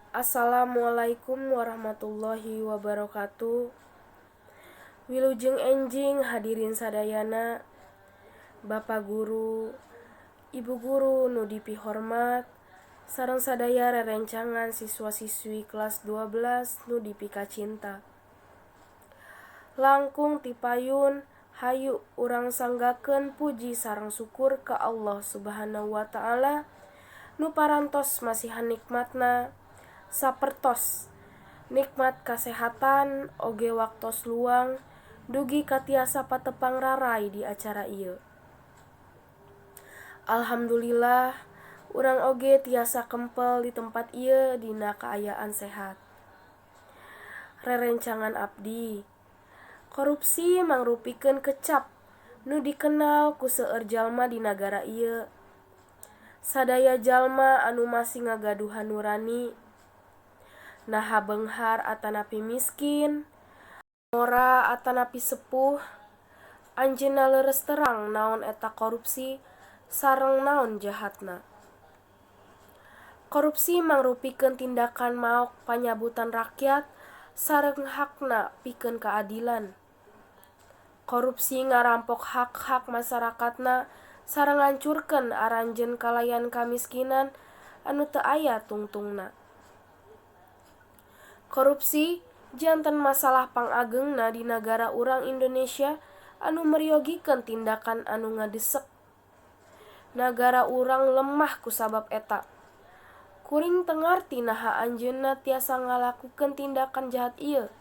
Assalamualaikum warahmatullahi wabarakatuh. Wilujeng enjing hadirin sadayana, Bapak guru, Ibu guru nu dipihormat, sareng sadaya rerencangan siswa-siswi kelas 12 nu dipikacinta. Langkung ti payun, hayu urang sanggakeun puji sareng syukur ka Allah Subhanahu wa taala nu parantos masihan nikmatna sapertos nikmat kasehatan oge waktos luang dugi ka tiasa patepang raray di acara ieu. Alhamdulillah urang oge tiasa kempel di tempat ieu dina kaayaan sehat. Rerencangan abdi, korupsi mangrupikeun kecap nu dikenal ku seueur jalma di nagara ieu. Sadaya jalma anu masih ngagaduhan nurani, naha beunghar atanapi miskin, ngora atanapi sepuh, anjeunna leres terang naon eta korupsi sareng naon jahatna. Korupsi mangrupikeun tindakan maok panyabutan rakyat sareng hakna pikeun kaadilan. Korupsi ngarampok hak-hak masarakatna sareng ngancurkeun aranjeun kalayan kamiskinan anu teu aya tungtungna. Korupsi janten masalah pangagengna di nagara urang Indonesia anu meryogikeun tindakan anu ngadesek. Nagara urang lemah kusabab eta. Kuring teu ngarti naha anjeunna tiasa ngalakukeun tindakan jahat ieu.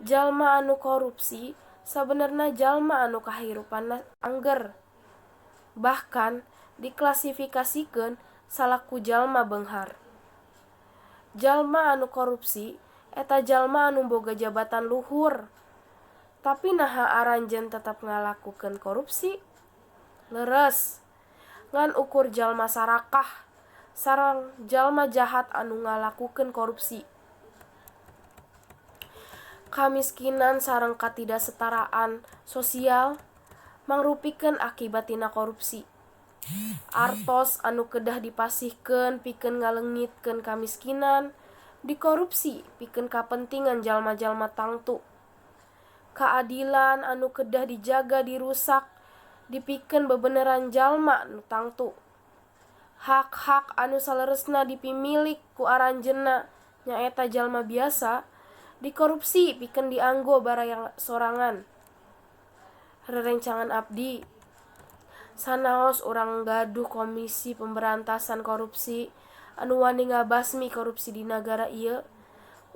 Jalma anu korupsi sabenerna jalma anu kahirupanna angger. Bahkan diklasifikasikeun salaku jalma beunghar. Jalma anu korupsi eta jalma anu boga jabatan luhur. Tapi naha aranjeun tetep ngalakukeun korupsi? Leres, ngan ukur jalma sarakah sareng jalma jahat anu ngalakukeun korupsi. Kamiskinan sareng katidaksetaraan sosial mangrupikeun akibat tina korupsi. Artos anu kedah dipasihkeun pikeun ngaleungitkeun kamiskinan dikorupsi pikeun kapentingan jalma-jalma tangtu. Kaadilan anu kedah dijaga dirusak dipikeun bebeneran jalma nu tangtu. Hak-hak anu saleresna dipimilik ku aranjeunna nyaeta jalma biasa dikorupsi pikeun dianggo baraya sorangan. Rerencangan abdi, sanaos urang gaduh Komisi Pemberantasan Korupsi anu wani ngabasmi korupsi di nagara ieu,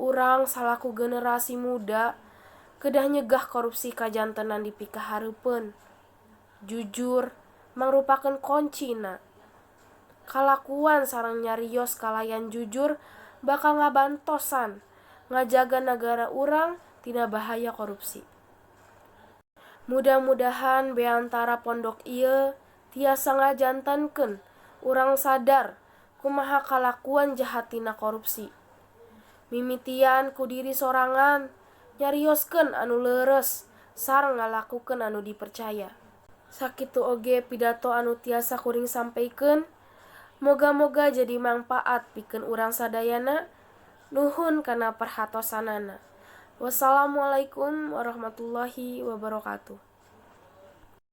urang salaku generasi muda kedah nyegah korupsi kajantenan dipikahareupeun. Jujur mangrupakeun koncina. Kalakuan sareng nyarios kalayan jujur bakal ngabantosan ngajaga nagara urang tina bahaya korupsi. Mudah-mudahan beantara pondok ieu tiasa ngajantenkeun urang sadar kumaha kalakuan jahat tina korupsi. Mimitian ku diri sorangan, nyarioskeun anu leres sareng ngalakukeun anu dipercaya. Sakitu oge pidato anu tiasa kuring sampeukeun. Moga-moga jadi mangpaat pikeun urang sadayana. Nuhun kana perhatosanana. Wassalamualaikum warahmatullahi wabarakatuh.